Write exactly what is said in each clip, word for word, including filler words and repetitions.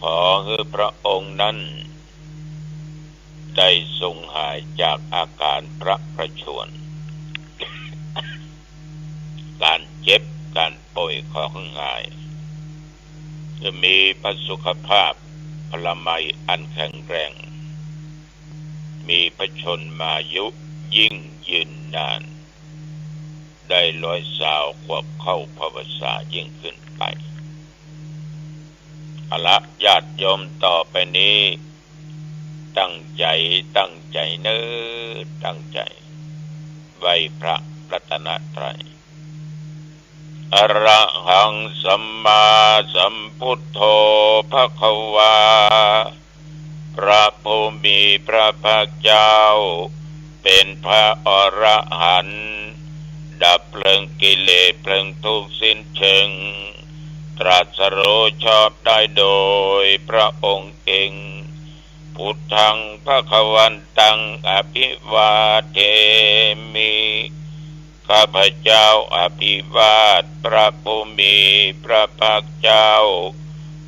ขอหื้อพระองค์นั้นได้ทรงหายจากอาการพระประชวร ก๋านเจ็บก๋านป่วยของหาย จะมีพระสุขภาพพลามัยอันแข็งแรง มีพระชนมายุยิ่งยืนนาน ได้ร้อยซาวขวบเข้าพรรษายิ่งขึ้นไป เอาละ ญาติโยม ต่อไปนี้ ตั้งใจ๋ ตั้งใจ๋เน่อ ตั้งใจ๋ไหว้พระรัตนตรัย อะระหังสัมมาสัมพุทโธภะคะวา พระผู้มีพระภาคเจ้า เป๋นพระอรหันต์ ดับเพลิงกิเลสเพลิงทุกข์สิ้นเชิง ตรัสรู้ชอบได้โดยพระองค์เอง พุทธังภะคะวันตังอะภิวาเทมิ ข้าพเจ้าอภิวาทพระผู้มีพระภาคเจ้า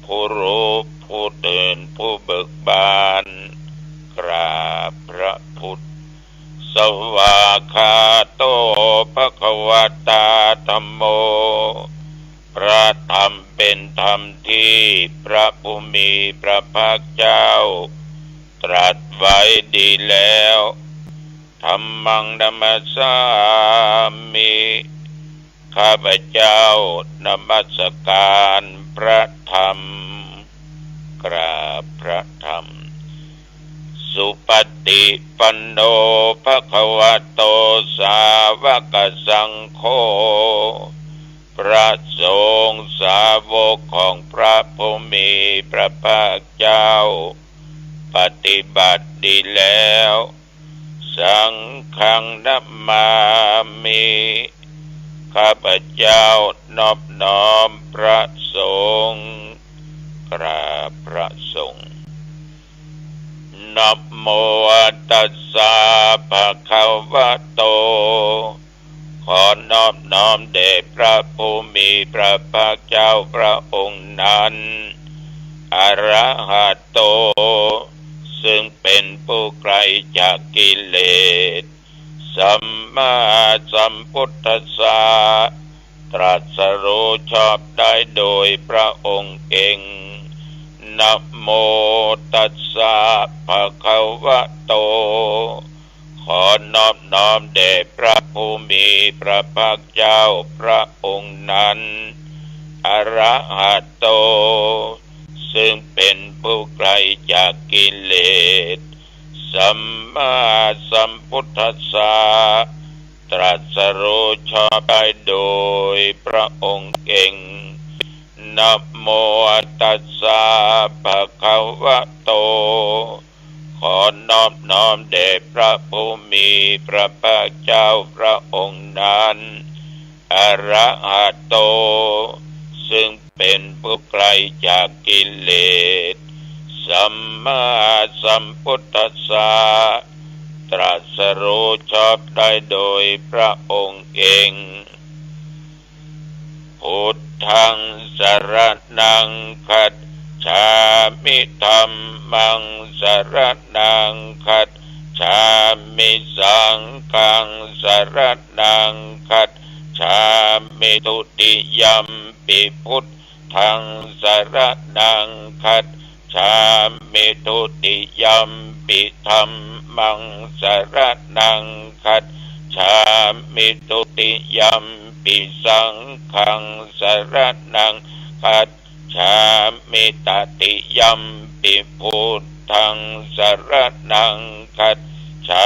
ผู้รู้ผู้ตื่นผู้เบิกบาน กราบพระพุทธ สวากขาโตภะคะวะตาธัมโม พระธรรมเป๋นธรรมที่พระผู้มีพระภาคเจ้าตรัสไว้ดีแล้ว ธัมมังนะมัสสามิ ข้าพเจ้านมัสการพระธรรม กราบพระธรรม สุปฏิปันโนภะคะวะโตสาวกสังโฆ พระสงฆ์สาวกของพระผู้มีพระภาคเจ้า ปฏิบัติดีแล้ว สังฆังนะมามิ ข้าพเจ้านอบน้อมพระสงฆ์ กราบพระสงฆ์ นะโมตัสสะภะคะวะโต ขอนอบน้อมแด่พระผู้มีพระภาคเจ้าพระองค์นั้น อะระหะโต ซึ่งเป๋นผู้ไกลจากกิเลส สัมมาสัมพุทธัสสะ ตรัสรู้ชอบได้โดยพระองค์เอง นะโมตัสสะภะคะวะโต ขอนอบน้อมแด่พระผู้มีพระภาคเจ้าพระองค์นั้น อะระหะโต ซึ่งเป๋นผู้ไกลจากกิเลส สัมมาสัมพุทธัสสะ ตรัสรู้ชอบได้โดยพระองค์เอง นะโมตัสสะภะคะวะโต ขอนอบน้อมแด่พระผู้มีพระภาคเจ้าพระองค์นั้น อะระหะโต ซึ่งเป๋นผู้ไกลจากกิเลส สัมมาสัมพุทธัสสะ ตรัสรู้ชอบได้โดยพระองค์เอง พุทธังสรณังคัจฉามิ ธัมมังสรณังคัจฉามิ สังฆังสรณังคัจฉามิ ทุติยัมปิพุทธังสรณังคัจ ฉามิ ทุติยัมปิธัมมังสรณังคัจฉามิ ทุติยัมปิสังฆังสรณังคัจฉามิ ตติยัมปิพุทธังสรณังคัจฉา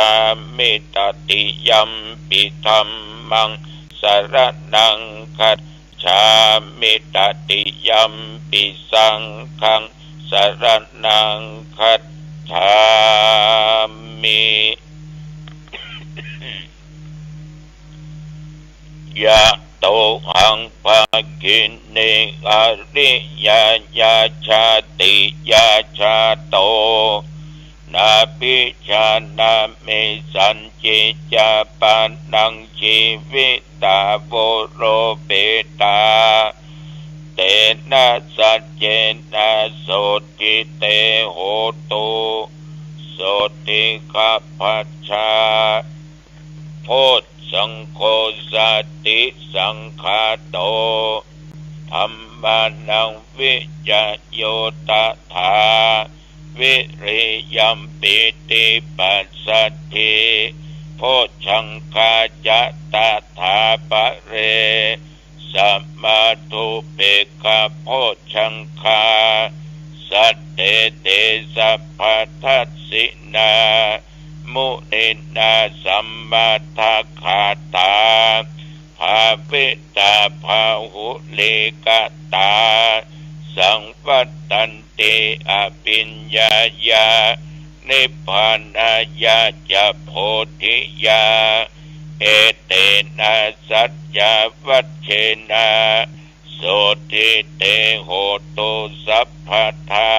มิ ตติยัมปิธัมมังสรณังคัจ ฉามิ ตติยัมปิสังฆังสรณังคัจฉามิ ยะโตหังภาคินี อริยญาณชาติญาณชาโต นาภิชานามิ สันจิจาปานัง จีวิตา โวโรเปตา เตนะสัจเจนะโสตถิเตโหตุ โสตถิคพัชชา โพชฌังโฆ สัตถิสังขาโต ธัมมานังวิจโยตถา วิริยมปีติปัสสัทธิ โพชฌังคาจะตถาปะเร สะมะธุเปกขะโพชฌังคา สัตเตเตสัพพะทัสสินา มุนินาสัมมาทาคาถา ภาวิตาพาหุลีกตา สังวัตตันติอภิญญาญา นิพพานายาจะโพธิยา เอเตนะสัจจวัจเจนะ โสตถิเตโหตุสัพพะทา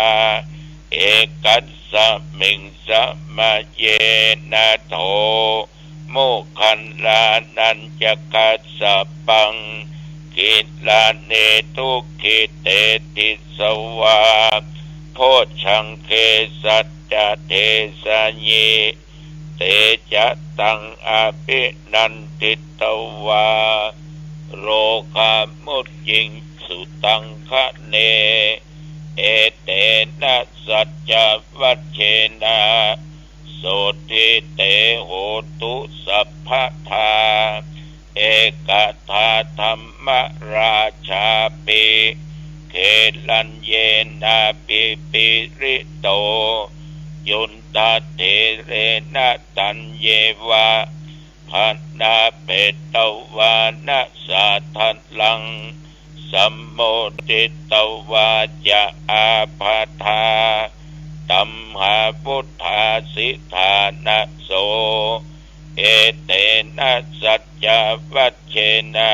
เอกัสสะมิงสะมะเยนะโถ โมคคัลลานัญจะกัสสะปัง กิลานิทุกขิเตติสวา โพชฌังเกสัจจะเทสะยิ เตจะตังอภินันทิตวา โรคามุจจิงสุตังคะเน เอเตนะสัจจวัจเจนะ โสตถิเตโหตุสัพพะทา เอกทาธัมมราชาปิ เกลัญเยนะปิปิริโต จุนทะเถเรนะตัญเยวะ ภะนาเปตวานะสาทะลัง สัมโมทิตวาจะอาภาธา ตัมหาวุฏฐาสิทธานะโส เอเตนะสัจจวัจเจนะ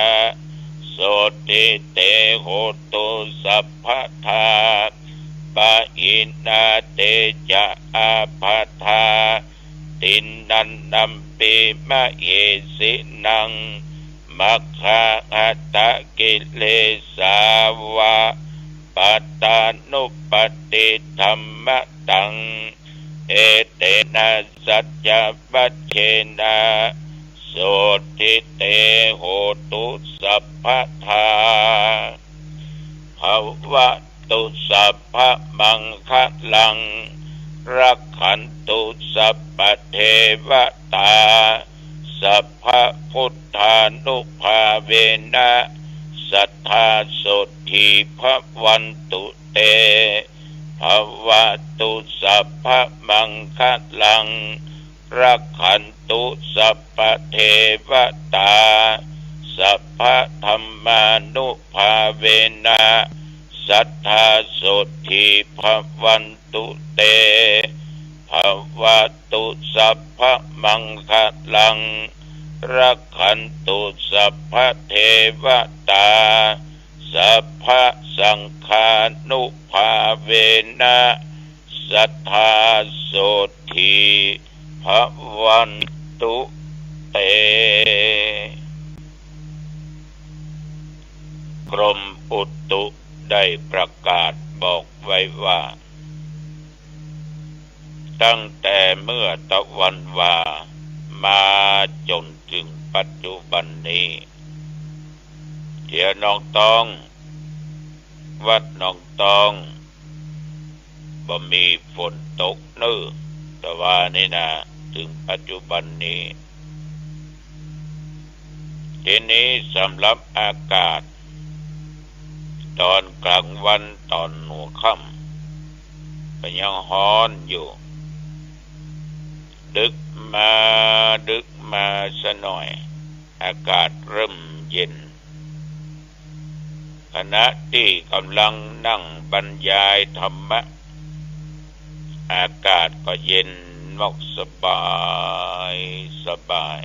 โสตถิเตโหตุสัพพะทา ปะหินาเตจะอาภาธา ติณันนัมปิมะเหสินัง มัคคาหัตถกิเลสาวะ ปัตตานุปัตติธัมมะตัง เอเตนะสัจจวัจเจนะ โสตถิเตโหตุสัพพะทา ภะวะ ตุสัพพะมังคะลัง รักขันตุสัพพะเทวะตา สัพพะพุทธานุภาเวนะ สัตถาโสตถีภะวันตุเต ภะวะตุสัพพะมังคะลัง รักขันตุสัพพะเทวะตา สัพพะธัมมานุภาเวนะ สัตถาโสตถีภะวันตุเต ภะวะตุสัพพะมังคะลัง รักขันตุสัพพะเทวะตา สัพพะสังฆานุภาเวนะ สัตถาโสตถีภะวันตุเต กรมอุตุได้ประกาศบอกไว้ว่า ตั้งแต่เมื่อตะวันวามาจ๋นเถิงปัจจุบันนี้ แถวหนองตอง วัดหนองตอง บ่มีฝนตกเน่อ ตะวานี้นะ เถิงปัจจุบันนี้ ทีนี้สำหรับอากาศ ต๋อนก๋างวันต๋อนหัวค่ำ ก็ยังฮ้อนอยู่ ดึกมา ดึกมาซะหน่อย อากาศเริ่มเย็น ขณะตี้ก่ำลังนั่งบรรยายธรรมะ อากาศก็เย็นนอกสบายสบาย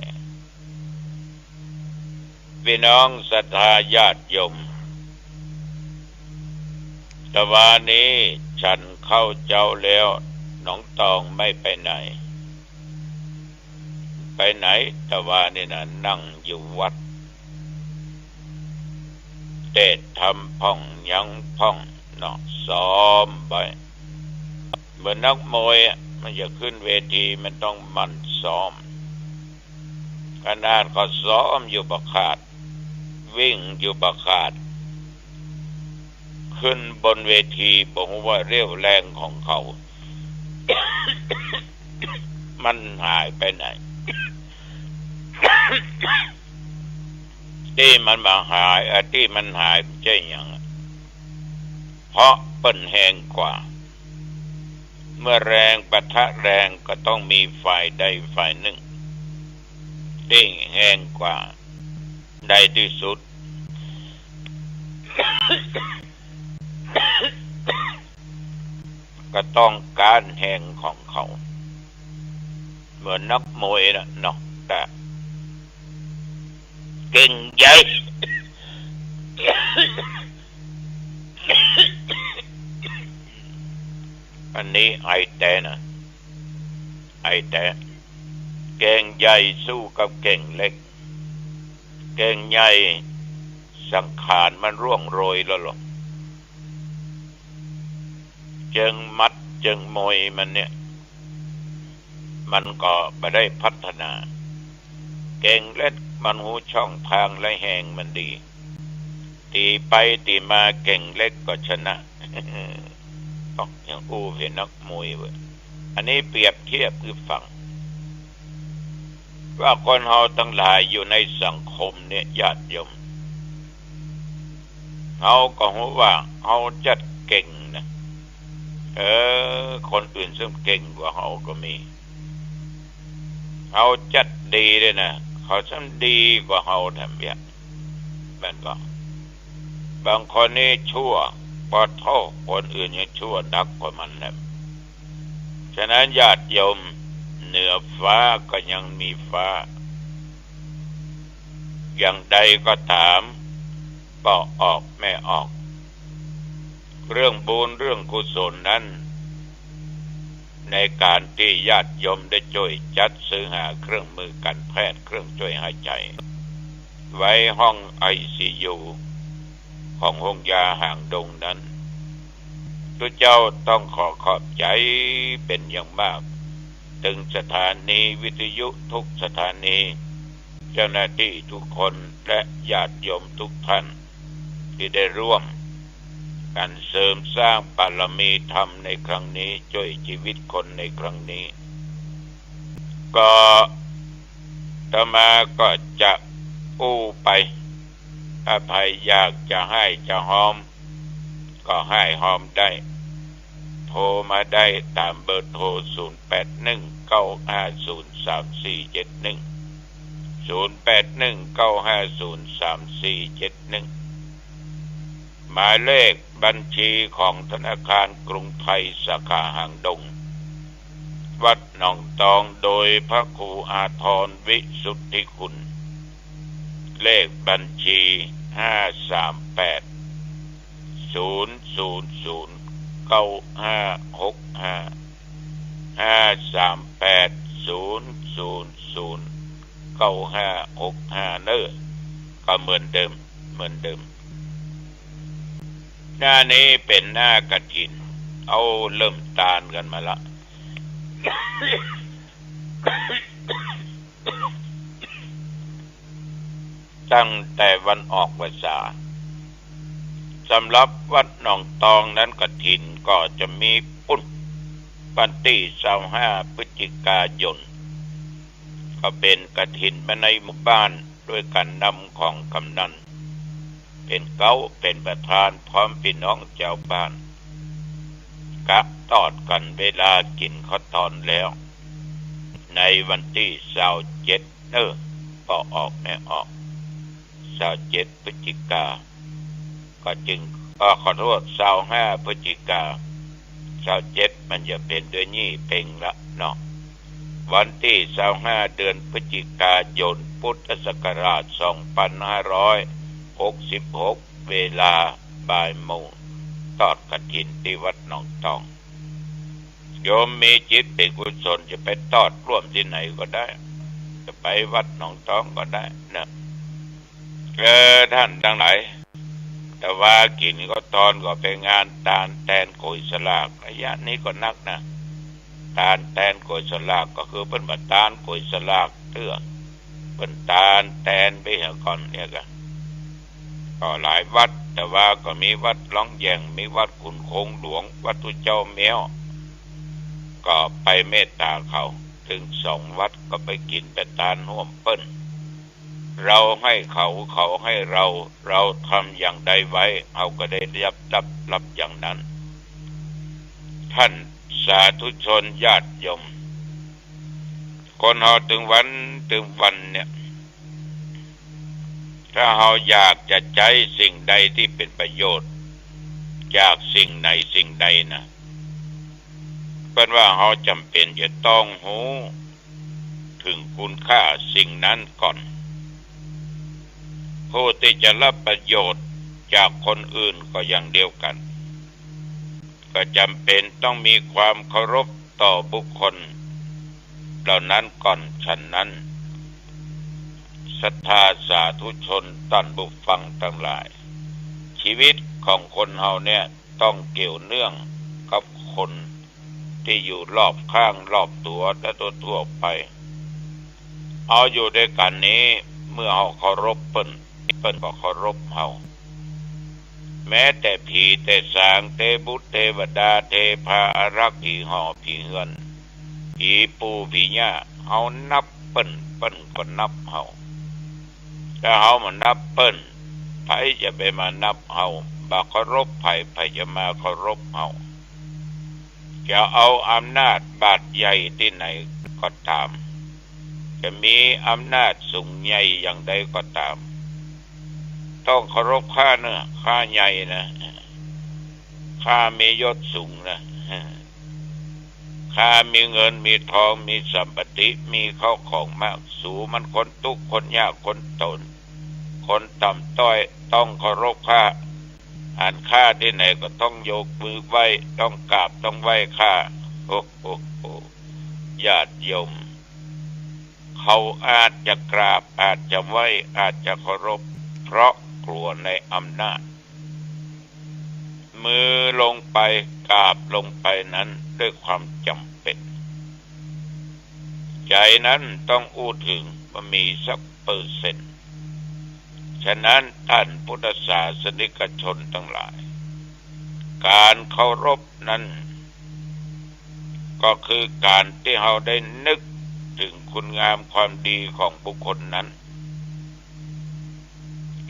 ปี้น้องศรัทธาญาติโยม ตะวานี้ฉันข้าวเจ๊าแล้ว หนองตองไม่ไปไหน ไปไหน ตะวานี้นะ นั่งอยู่วัด เตะทำพ่องหยังพ่องเนาะ ซ้อมไป เหมือนนักมวยอะ มันจะขึ้นเวทีมันต้องหมั่นซ้อม ขนาดเขาซ้อมอยู่บ่ขาด วิ่งอยู่บ่ขาด ขึ้นบนเวทีบ่ฮู้ว่าเรี่ยวแรงของเขา มันหายไปไหน ตี้มันบ่หาย เอ่อ ตี้มันหายบ่ใจ้หยังอะ เพราะเปิ้นแฮงกว่า เมื่อแฮงปะทะแฮงก็ต้องมีฝ่ายใดฝ่ายนึ่งตี้แฮงกว่า ในตี้สุด ก็ต้องก๋านแฮงของเขา เหมือนนักมวยน่ะเนาะ แต่เก่งใหญ่ อันนี้ไอแต๊นะ ไอแต๊ เก่งใหญ่สู้กับเก่งเล็ก เก่งใหญ่สังขารมันร่วงโรยแล้วหรอก เจิงหมัดเจิงมวยมันเนี่ย มันก็บ่ได้พัฒนา เก่งเล็กมันฮู้ช่องทางและแฮงมันดี ตี๋ไปตี๋มาเก่งเล็กก็ชนะ ต้องอย่างอู้เป๋นนักมวยเว้ย อันนี้เปรียบเทียบหื้อฟัง ว่าคนเฮาตังหลายอยู่ในสังคมเนี่ย ญาติโยม เฮาก็ฮู้ว่าเฮาจักเก่งนะ เออ คนอื่นซึ่งเก่งกว่าเฮาก็มี เฮาจักดีเลยนะ เขาซึ่งดีกว่าเฮาแถมเยียะ แม่นก่อ บางคนนี่ชั่ว ปะโธ่ คนอื่นยังชั่วหนักกว่ามันแหละ ฉะนั้นญาติโยม เหนือฟ้าก็ยังมีฟ้า อย่างใดก็ต๋าม ป้อออกแม่ออก เรื่องบุญเรื่องกุศลนั้น ในก๋านตี้ญาติโยมได้จ้วยจัดซื้อหาเครื่องมือก๋านแพทย์ เครื่องจ้วยหายใจ๋ ไว้ห้องไอซียู ของโฮงยาหางดงนั้น ตุ๊เจ้าต้องขอขอบใจ๋เป๋นอย่างมาก ตึงสถานีวิทยุทุกสถานี เจ้าหน้าตี้ทุกคน และญาติโยมทุกท่าน ตี้ได้ร่วมกั๋นเสริมสร้างบารมีธรรมในครั้งนี้ จ้วยจีวิตคนในครั้งนี้ ก็อาตมาก็จะอู้ไป ถ้าใผอยากจะไห้จะฮอม ก็ไห้ฮอมได้ โทรมาได้ต๋ามเบอร์โทร ศูนย์แปดหนึ่ง เก้าห้าศูนย์ สามสี่เจ็ดหนึ่ง ศูนย์แปดหนึ่ง เก้าห้าศูนย์ สามสี่เจ็ดหนึ่ง หมายเลขบัญชีของธนาคารกรุงไทยสาขาหางดง วัดหนองตอง โดยพระครูอาทรวิสุทธิคุณ เลขบัญชี ห้าสามแปด ศูนย์ศูนย์ศูนย์ เก้าห้าหกห้า ห้าสามแปด ศูนย์ศูนย์ศูนย์ เก้าห้าหกห้า เน้อ ก็เหมือนเดิม เหมือนเดิม หน้านี้เป๋นหน้ากฐิน เอาเริ่มตานกั๋นมาละ ตั้งแต่วันออกพรรษา สำหรับวัดหนองตองนั้นกฐินก็จะมีปุ้น วันตี้ซาวห้าพฤศจิกายน ก็เป๋นกฐินมาในหมู่บ้าน โดยก๋านนำของกำนัน เป๋นเก๊า เป๋นประธาน พร้อมปี้น้องจาวบ้าน กะตอดกั๋นเวลากิ๋นข้าวตอนแล้ว ในวันตี้ซาวเจ็ด เน้อ ป้อออกแม่ออก ซาวเจ็ดพฤศจิกา ก็จึง เอ่อ ขอโต้ษ ซาวห้าพฤศจิกา ซาวเจ็ดมันจะเป๋นเดือนยี่เป่งละเนาะ วันตี้ซาวห้าเดือนพฤศจิกายน พุทธศักราชสองพันห้าร้อยหกสิบหก เวลาบ่ายโมง ตอดกฐินตี้วัดหนองตอง โยมมีจิตเป๋นกุศลจะไปตอดร่วมตี้ไหนก็ได้ จะไปวัดหนองตองก็ได้นะ เออ ท่านตังหลาย แต่ว่ากิ๋นข้าวตอนก็เป๋นงานตานแตนก๋วยสลาก ระยะนี้ก็นักนะ ตานแตนก๋วยสลาก ก็คือเปิ้นบ่ตานก๋วยสลากเตื้อ เปิ้นตานแตนไปเหียก่อนเนี่ยกะ ก็หลายวัด แต่ว่าก็มีวัดหลวงแหย่ง มีวัดขุนโขงหลวง วัดตุ๊เจ้าแม้ว ก็ไปเมตตาเขา ตึงสองวัดก็ไปกิ๋นไปตานฮ่วมเปิ้น เราให้เขา เขาให้เรา เราทำอย่างใดไว้ เฮาก็ได้รับ รับ รับอย่างนั้น ท่านสาธุชนญาติโยม คนเฮาตึงวันตึงวันเนี่ย ถ้าเฮาอยากจะใจ๊สิ่งใดตี้เป๋นประโยชน์ จากสิ่งไหนสิ่งใดนะ เปิ้นว่าเฮาจ๋ำเป๋นจะต้องฮู้เถิงคุณค่าสิ่งนั้นก่อน ผู้ตี้จะรับประโยชน์จากคนอื่นก็อย่างเดียวกั๋น ก็จ๋ำเป๋นต้องมีความเคารพต่อบุคคลเหล่านั้นก่อน ฉะนั้น ศรัทธาสาธุชนต้านผู้ฟังตังหลาย ชีวิตของคนเฮาเนี่ยต้องเกี่ยวเนื่องกับคนตี้อยู่รอบข้างรอบตั๋วและทั่วๆ ไป เฮาอยู่ตวยกั๋นนี้ เมื่อเฮาเคารพเปิ้น เปิ้นก็เคารพเฮา แม้แต่ผีแต่สาง เตบุตรเตวดา เตพาอารักษ์ ผีหอผีเฮือน ผีปู่ผีย่า เฮานับเปิ้น เปิ้นก็นับเฮา ถ้าเฮาบ่นับเปิ้น ใผจะไปมานับเฮา บ่เคารพใผ ใผจะมาเคารพเฮา จะเอาอำนาจบาดใหญ่ตี้ไหนก็ต๋าม จะมีอำนาจสูงใหญ่อย่างใดก็ต๋าม ต้องเคารพข้าเน่อ ข้าใหญ่นะ ข้ามียศสูงนะ ข้ามีเงินมีทอง มีสัมปติ มีเข้าของมาก สูมันคนตุ๊กข์คนยากคนจ๋น คนต่ำต้อย ต้องเคารพข้า หันข้าตี้ไหนก็ต้องยกมือไหว้ ต้องกราบต้องไหว้ข้า โอ้โห ญาติโยม เขาอาจจะกราบ อาจจะไหว้ อาจจะเคารพ เพราะกลัวในอำนาจ มือลงไป กราบลงไปนั้นด้วยความจ๋ำเป๋น ใจ๋นั้นต้องอู้เถิงบ่มีสักเปอร์เซ็นต์ ฉะนั้นต้านพุทธศาสนิกชนตังหลาย ก๋านเคารพนั้น ก็คือก๋านตี้เฮาได้นึกเถิงคุณงามความดีของบุคคลนั้น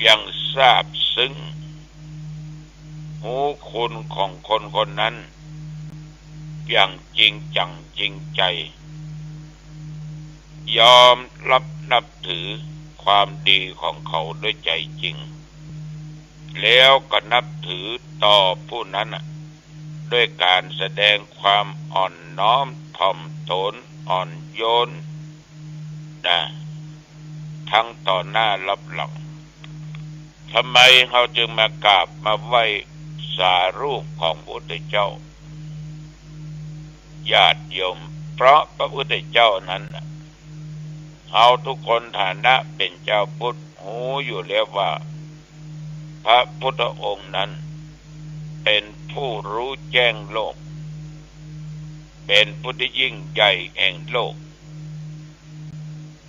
อย่างซาบซึ้ง ฮู้คุณของคนคนนั้น อย่างจริงจังจริงใจ๋ ยอมรับนับถือความดีของเขาด้วยใจ๋จริง แล้วก็นับถือต่อผู้นั้นน่ะ ด้วยก๋านแสดงความอ่อนน้อมถ่อมตน อ่อนโยนนะ ทั้งต่อหน้ารับหลัง ทำไมเฮาจึงมากราบมาไหว้สารูปของพระพุทธเจ้า ญาติโยม เพราะพระพุทธเจ้านั้นน่ะ เฮาทุกคนฐานะเป๋นจาวพุทธฮู้อยู่แล้วว่า พระพุทธองค์นั้นเป๋นผู้ฮู้แจ้งโลก เป๋นผู้ตี้ยิ่งใหญ่แห่งโลก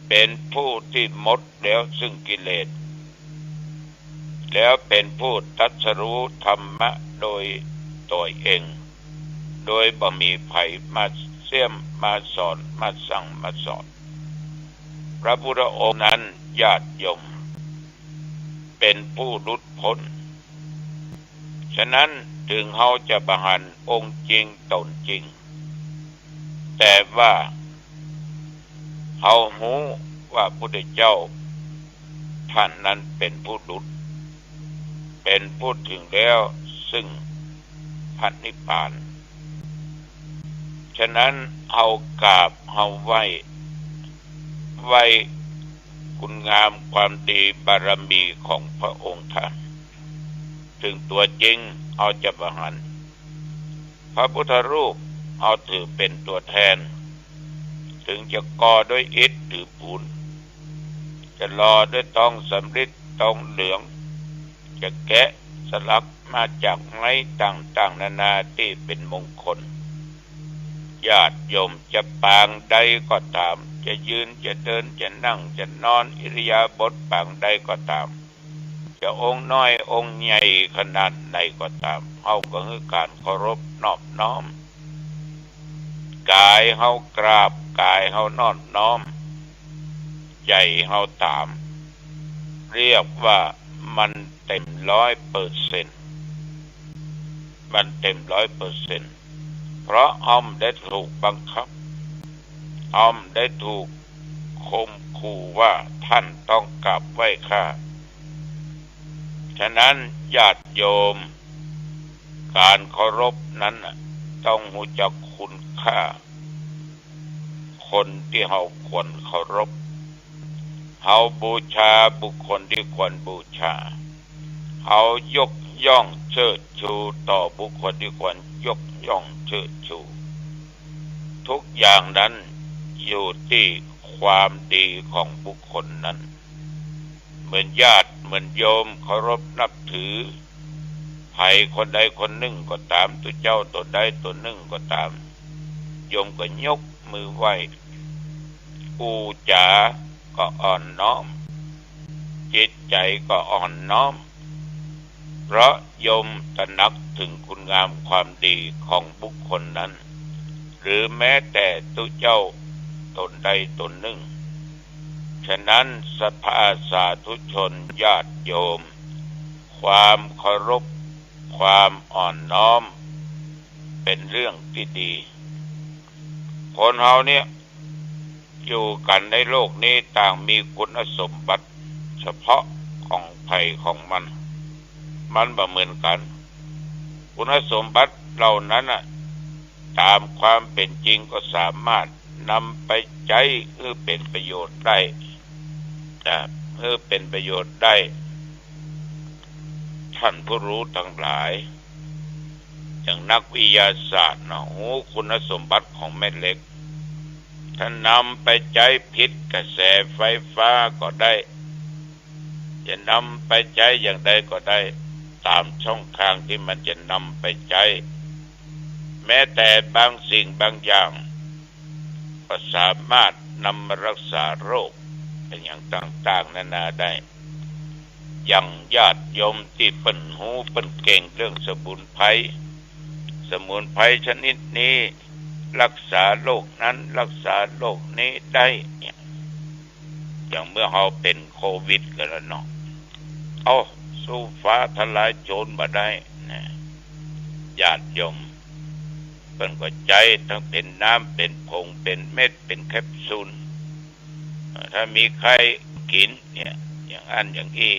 เป๋นผู้ตี้หมดแล้วซึ่งกิเลส แล้วเป๋นผู้ตรัสฮู้ธรรมะโดยตั๋วเอง โดยบ่มีใผมาเสี้ยมมาสอน มาสั่งมาสอน พระพุทธองค์นั้นญาติโยม เป๋นผู้หลุดป๊น ฉะนั้นเถิงเฮาจะบ่หันองค์จริงต๋นจริง แต่ว่าเฮาฮู้ว่าพุทธเจ้าต้านนั้นเป๋นผู้หลุด เป๋นผู้เถิงแล้วซึ่งพระนิพพาน ฉะนั้นเฮากราบเฮาไหว้ ไหว้คุณงามความดีบารมีของพระองค์ต้าน เถิงตั๋วจริงเฮาจะบ่หัน พระพุทธรูปเฮาถือเป๋นตั๋วแตน เถิงจะก่อด้วยอิฐหรือปูน จะหล่อด้วยตองสำริดตองเหลือง จะแกะ สลักมาจากไม้ต่างๆ นานาตี้เป๋นมงคล ญาติโยมจะปางใดก็ต๋าม จะยืน จะเดิน จะนั่ง จะนอน อิริยาบถปางใดก็ต๋าม จะองค์น้อยองค์ใหญ่ขนาดไหนก็ต๋าม เฮาก็หื้อก๋านเคารพนอบน้อม ก๋ายเฮากราบ ก๋ายเฮานอบน้อม ใจ๋เฮาต๋าม เรียกว่ามันเต๋มร้อยเปอร์เซ็นต์ มันเต๋มร้อยเปอร์เซ็นต์ เพราะเฮาบ่ได้ถูกบังคับ เฮาบ่ได้ถูกข่มขู่ว่าต้านต้องกราบไหว้ข้า ฉะนั้นญาติโยม ก๋านเคารพนั้นน่ะ ต้องฮู้จักคุณค่าคนตี้เฮาควรเคารพ เฮาบูชาบุคคลตี้ควรบูชา เฮายกย่องเชิดชูต่อบุคคลตี้ควรยกย่องเชิดชู ทุกอย่างนั้นอยู่ตี้ความดีของบุคคลนั้น เหมือนญาติเหมือนโยมเคารพนับถือใผคนใดคนนึ่งก็ต๋าม ตุ๊เจ้าต๋นใดต๋นนึ่งก็ต๋าม โยมก็ยกมือไหว้ อู้จ๋าก็อ่อนน้อม จิตใจ๋ก็อ่อนน้อม เพราะโยมตระหนักเถิงคุณงามความดีของบุคคลนั้น หรือแม้แต่ตุ๊เจ้าต๋นใดต๋นนึ่ง ฉะนั้นสภาสาธุชนญาติโยม ความเคารพ ความอ่อนน้อม เป๋นเรื่องตี้ดี คนเฮาเนี่ย อยู่กั๋นในโลกนี้ต่างมีคุณสมบัติเฉพาะของใผของมัน มันบ่เหมือนกั๋น คุณสมบัติเหล่านั้นน่ะ ต๋ามความเป๋นจริงก็สามารถนำไปใจ๊หื้อเป๋นประโยชน์ได้ นะ หื้อเป๋นประโยชน์ได้ ท่านผู้รู้ตังหลาย อย่างนักวิทยาศาสตร์นะ ฮู้คุณสมบัติของแม่เหล็ก ถ้านำไปใจ๊ผิดกระแสไฟฟ้าก็ได้ จะนำไปใจ๊อย่างใดก็ได้ ต๋ามช่องทางตี้มันจะนำไปใจ๊ แม้แต่บางสิ่งบางอย่าง ก็สามารถนำมารักษาโรค อย่างต่างๆ นานาได้ อย่างญาติโยมตี้เปิ้นฮู้เปิ้นเก่งเรื่องสมุนไพร สมุนไพรชนิดนี้รักษาโรคนั้นรักษาโรคนี้ได้เนี่ย อย่างเมื่อเฮาเป๋นโควิดกั๋นแล้วเนาะ เอ้า สู้ฟ้าทะลายโจรบ่ได้นะ ญาติโยม เปิ้นก็ใจ๊ทั้งเป๋นน้ำ เป๋นผง เป๋นเม็ด เป๋นแคปซูล เอ่อ ถ้ามีไข้กิ๋นเนี่ย อย่างอั้นอย่างอี้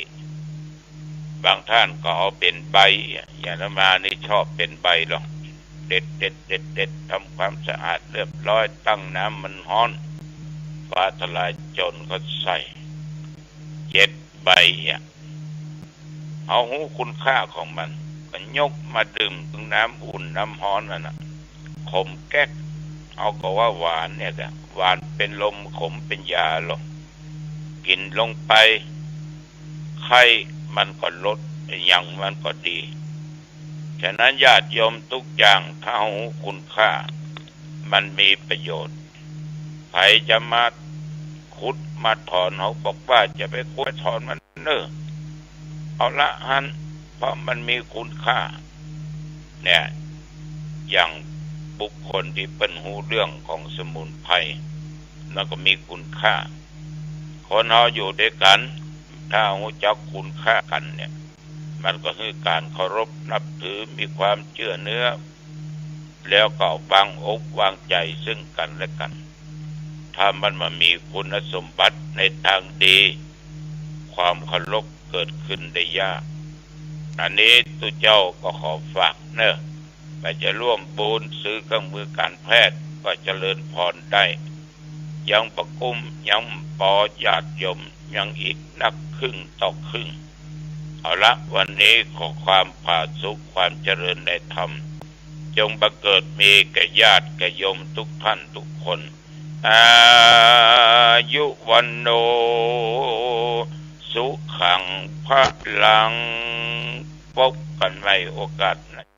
บางท่านก็เอาเป๋นใบ อย่างอาตมานี่ชอบเป๋นใบลอง เด็ด เด็ด เด็ด เด็ด ทำความสะอาดเรียบร้อย ตั้งน้ำมันฮ้อน ฟ้าทะลายโจรก็ใส่ เจ็ดใบอะ เฮาฮู้คุณค่าของมัน ก็ยกมาดื่ม น้ำอุ่น น้ำฮ้อนนั่นน่ะ ขมแก๊ก เฮาก็ว่าหวานเนี่ยแหละ หวานเป๋นลม ขมเป๋นยาลง กิ๋นลงไป ไข้มันก็ลด หยังมันก็ดี ฉะนั้นญาติโยม ทุกอย่างถ้าฮู้คุณค่า มันมีประโยชน์ ใผจะมาขุดมาถอน เฮาบอกว่าอย่าไปขุดถอนมันเน่อ เอาละหั้น เพราะมันมีคุณค่า เนี่ย อย่างบุคคลตี้เปิ้นฮู้เรื่องของสมุนไพร มันก็มีคุณค่า คนเฮาอยู่ตวยกั๋น ถ้าฮู้จักคุณค่ากั๋นเนี่ย มันก็หื้อก๋านเคารพนับถือ มีความเจื้อเนื้อ แล้วก็วางอกวางใจ๋ซึ่งกั๋นและกั๋น ถ้ามันบ่มีคุณสมบัติในตางดี ความเคารพเกิดขึ้นได้ยาก อันนี้ตุ๊เจ้าก็ขอฝากเน่อ ว่าจะร่วมบุญซื้อเครื่องมือก๋านแพทย์ก็เจริญพรได้ ยังบ่กุ้ม ยังบ่ปอ ญาติโยม ยังอีกนักครึ่งต่อครึ่ง เอาละ วันนี้ขอความผาสุก ความเจริญในธรรม จงบังเกิดมีแก่ญาติแก่โยมทุกท่านทุกคน อายุ วัณโณ สุขัง พลัง พบกั๋นใหม่โอกาสหน้า